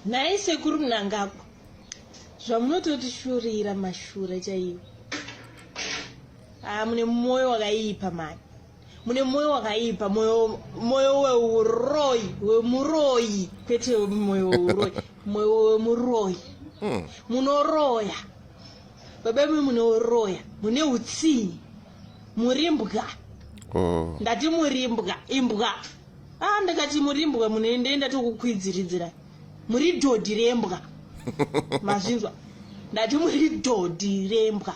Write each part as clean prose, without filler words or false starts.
Nhai sekuru Mnangagwa, zvamunototishurira mashura chaiwo. Ah, mune mwoyo wakaipa mani. Mune mwoyo wakaipa, mwoyo mwoyo weuroyi, wemuroyi, kwete mwoyo weuroyi, mwoyo wemuroyi. Munoroya. Baba imi munoroya, mune utsinye. Murimbwa. Oh. Ndati murimbwa, imbwa. Ah, ndakati murimbwa munende ndatokukwidziridzira. Muri dhodhi rembwa. Mazvinzwa. Ndati muri dhodhi rembwa.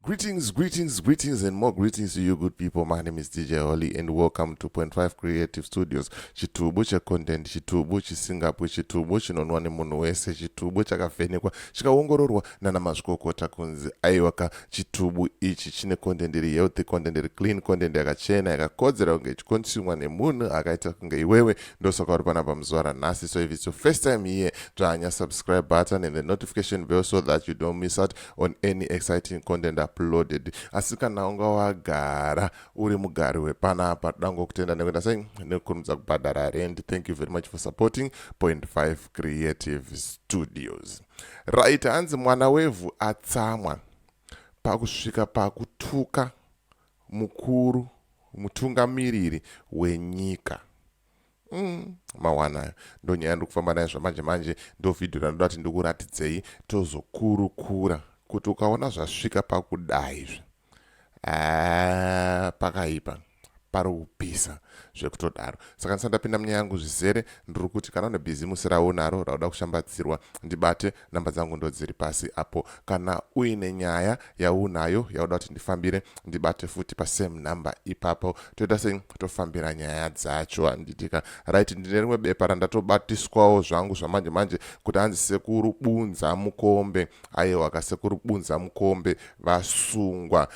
Greetings, greetings, greetings, and more greetings to you, good people. My name is DJ Holly, and welcome to Point 5 Creative Studios. Chitubu checontent, chitubu chisingapwi, chitubu chinonwa nemunhu wese, chitubu chakavhenekwa, chikaongororwa nana mazvikokota kunzi aiwaka Chitubu ichi chine content iri healthy, content iri clean, content yakachena yakakodzera kunge ichiconsumwa nemunhu akaita kunge iwewe. Ndosaka uri panapa muzuva ranhasi. So if it's your first time here, dzvanya subscribe button and the notification bell so that you don't miss out on any exciting content uploaded. Asi kana unga wagara uri mugari wepanapa, toda kungokutenda nekuenda sei nekukurumidza kubhadhara rent. Thank you very much for supporting Point 5 Creative Studios. Right, hanzi mwana wevhu atsamwa pakusvika pakutuka mukuru mutungamiriri wenyika. Mawanayo ndonyaya ndiri kufamba nayo zvamanje manje, ndo vhidhiyo randoda kuti ndikuratidzei tozokurukura kuti ukaona zvasvika pakudai izvi pakaipa pari kupisa zvekutodaro. Saka ndisati ndapinda munyaya yangu zvizere, ndiri kuti kana une bhizimusi raunaro rauda kushambadzirwa, ndibate, namba dzangu ndodziri pasi apo. Kana uine nyaya yaunayo yauda kuti ndifambire, ndibate futi pasame number ipapo, toita sei tofambira nyaya dzacho, handitika? Right, ndine rimwe bepa randatobatiswawo zvangu zvamanje manje kuti hanzi sekuru Bunza Mukombe, aiwa kasekuru Bunza Mukombe vasungwa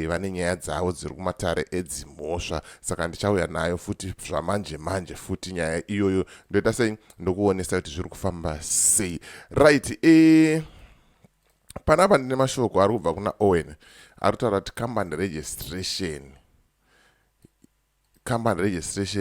vane nyaya dzavo dziri kumatare edzimhosva, saka ndichauya nayo futi zvamanje manje futi nyaya iyoyo, ndoita sei ndokuonesa kuti zviri kufamba sei. Right, panapa ndine mashoko ari kubva kuna Owen ari kutaura kuti company registration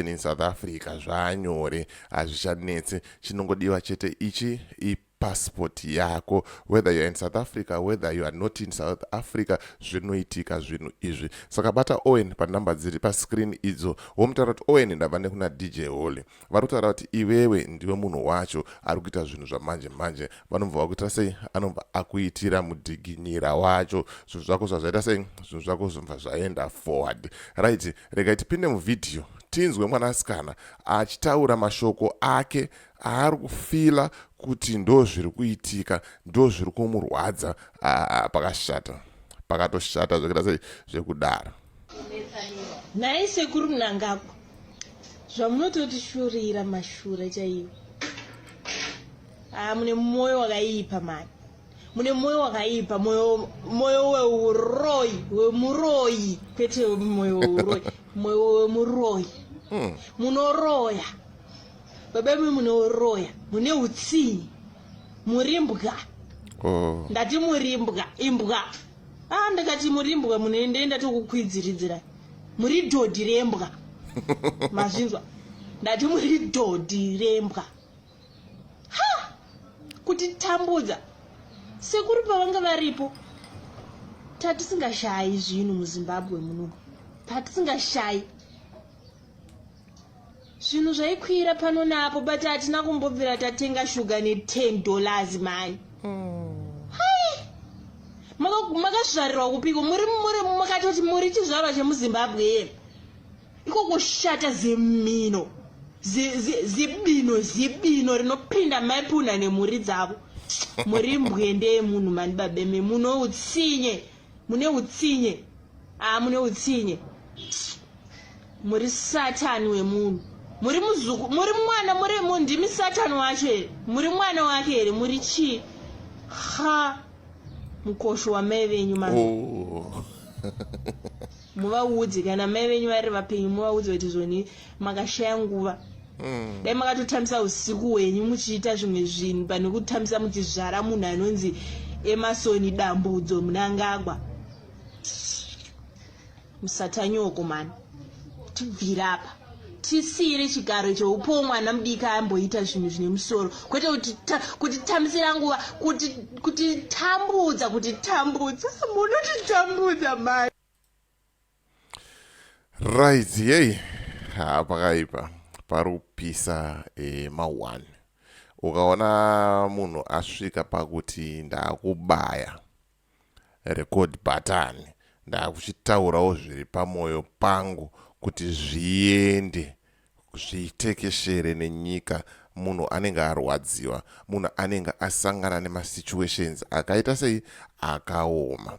in South Africa zvaanyore, hazvichanetse, chinongodiwa chete ichi ipassport yako, whether you are in South Africa, whether you are not in South Africa, zvinoitika zvinhu izvi. Saka bata Owen panhamba dziri pascreen idzo, womutaura kuti Owen ndabva nekuna DJ Holly, vari kutaura kuti iwewe ndiwe munhu wacho ari kuita zvinhu zvamanje manje. Vanobva vakuitira sei? Anobva akuitira mudhiginyira wacho, zvinhu zvako zvazvaita sei? Zvinhu zvako zvobva zvaenda forward. Right, regai tipinde muvhidhiyo tinzwe mwanasikana achitaura mashoko ake aari kufila kuti ndo zviri kuitika, ndo zviri kumurwadza. Pakashata, pakatoshata zvekuita sei zvekudaro. Nhai sekuru Mnangagwa, zvamunototishurira mashura chaiwo. Ah, mune mwoyo wakaipa mani. Mune mwoyo wakaipa, mwoyo mwoyo weuroyi, wemuroyi, kwete mwoyo weuroyi, mwoyo wemuroyi. Munoroya. Baba imi munoroya, mune utsinye. Murimbwa. Oh. Ndati murimbwa, imbwa. Ah, ndakati murimbwa munende ndatokukwidziridzira. Muri dhodhi rembwa. Mazvinzwa. Ndati muri dhodhi rembwa. Ha! Kutitambudza. Sekuru pavanga varipo tatisingashayi zvinhu muZimbabwe muno. Tatisingashayi. Zvinhu zvaikwira pano napo, but hatina kumbobvira tatenga shuga ne $10 mani. Hai! Makazvarirwa kupiko? Muri makatoti muri chizvarwa chemuZimbabwe here? Iko kushata zimino. Zibino zibino rinopinda maipuna nemhuri dzavo. Muri mbwende yemunhu mani babeme, muno utsinye. Mune utsinye. Ah, mune utsinye. Muri satani wemunhu. Muri muzuku, muri mwana, muri ndimi satani wacho here? Muri mwana wake here? Muri chii? Ha. Mukosho wamai venyu mani. Oh. Muvaudze kana mai venyu vari vapenyu, muvaudze kuti zvoni makashaya nguva. Dai makatotambisa usiku hwenyu muchiita zvimwe zvinhu pane kutambisa muchizvara munhu anonzi Emasoni Dambudzo Mnangagwa. Musatanyoko mani, tibvire apa, tisiyire chigaro cheupowo mwana mudiki amboita zvinhu zvine musoro, kwete kutitambisira nguva, kutitambudza, kutitambudza, munotitambudza mani. Right, yei, ha, pakaipa, pari kupisa. Ma1 ukaona munhu asvika pakuti ndaakubaya record button, ndaakuchitaurawo zviri pamwoyo pangu kuti zviende zvitekeshere nenyika, munhu anenge arwadziwa, munhu anenge asangana nemasituations akaita sei, akaoma.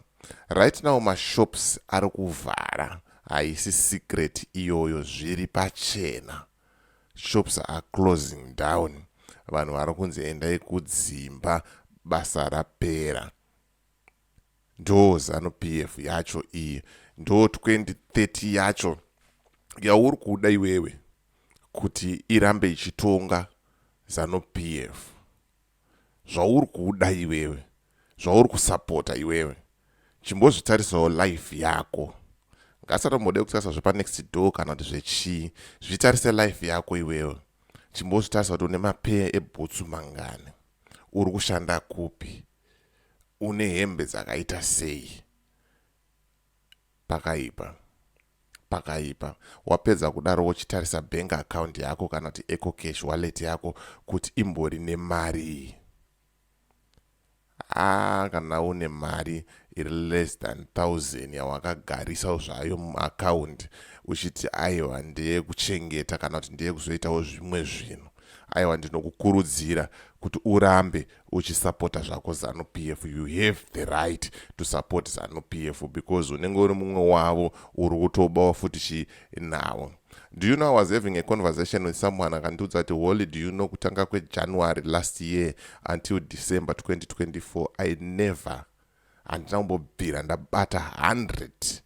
Right now mashops ari kuvhara, haisi secret iyoyo, zviri pachena. Shops are closing down, vanhu vari kunzi endai kudzimba, basa rapera. Ndo ZANU PF yacho iyi, ndo 2030 yacho yauri kuda iwewe kuti irambe ichitonga ZANU PF, zvauri kuda iwewe, zvauri kusapota iwewe? Chimbozvitarisawo life yako. Ngasatombode kutarisa zvepanext door kana kuti zvechii, zvitarise life yako iwewe. Chimbozvitarisa kuti une mapeya ebhutsu mangani, uri kushanda kupi, une hembe dzakaita sei. Pakaipa, pakaipa. Wapedza kudaro, wochitarisa bank account yako kana kuti EcoCash wallet yako kuti imbori nemari. A, kana une mari iri less than 1000 yawakagarisa zvayo muaccount uchiti aiwa, ndeyekuchengeta kana kuti ndeyekuzoitawo zvimwe zvinhu, aiwa, ndinokukurudzira kuti urambe uchisapota zvako ZANU PF. You have the right to support ZANU PF because unenge uri mumwe wavo uri kutobawa futi chinavo. Do you know, I was having a conversation with someone, akandiudza kuti, "Holy, do you know kutanga kweJanuary last year until December 2024, I never, handina kumbobvira ndabata 100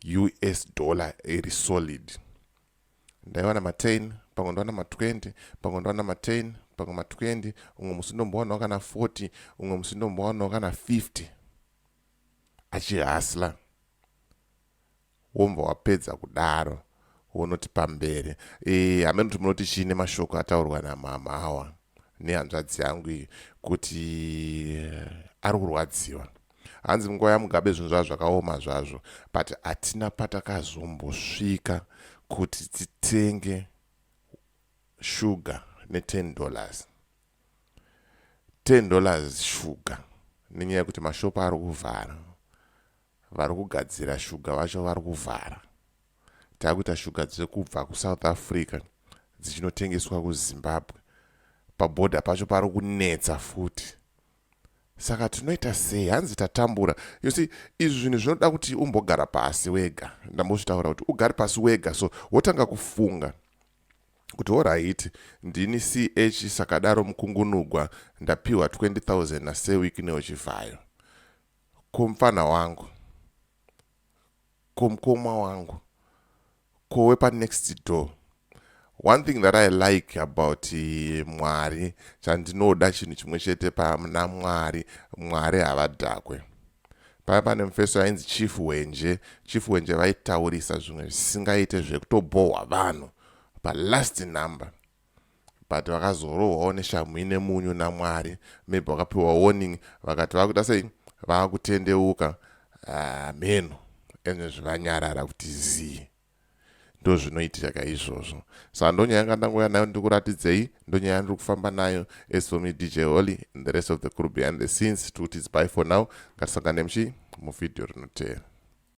US dollar iri solid. Ndaiwana ma10, pamwe ndawana ma20, pamwe ndawana ma10, pamwe ma20, umwe musi ndombowanawo kana 40, umwe musi ndombowanawo kana 50." Achihasla, wombva wapedza kudaro wonoti pamberi. Hamene kuti munoti chii nemashoko ataurwa namama awa nehanzvadzi yangu iyi kuti ari kurwadziwa. Hanzi munguva yaMugabe zvinhu zvazvo zvakaoma zvazvo, but hatina patakazombosvika kuti titenge shuga ne10 dollars, $10 shuga, nenyaya yekuti mashopu ari kuvhara, vari kugadzira shuga vacho vari kuvhara. Taakuita shuga dzekubva kuSouth Africa dzichinotengeswa kuZimbabwe, pabhodha pacho pari kunetsa futi, saka tinoita sei? Hanzi tatambura. You see, izvi zvinhu zvinoda kuti umbogara pasi wega. Ndambozvitaura kuti ugare pasi wega, so wotanga kufunga kuti alright, ndini ch sakadaro mukungunugwa, ndapiwa 20,000 naSir Wicknell Chivayo. Ko mufana wangu, ko mukoma wangu, kowe panext door? One thing that I like about Mwari, chandinoda chinhu chimwe chete pana Mwari, Mwari havadhakwe. Paya pane mufeso ainzi Chief Wenje. Chief Wenje vaitaurisa zvimwe zvisingaite, zvekutobhohwa vanhu palast number, but vakazorohwawo neshamhu ine munyu naMwari. Maybe vakapiwa warning, vakati vakuita sei, vaakutendeuka. Mheno ene zvivanyarara kuti zii. Ndo zvinoitika izvozvo. Saka ndonyaya yanga ndangoya nayo, ndikuratidzei, ndonyaya yandiri kufamba nayo. As for me, DJ Holly and the rest of the crew behind the scenes, tuti it's bye for now. Ngatisangane muchi muvhidhiyo rinoteera.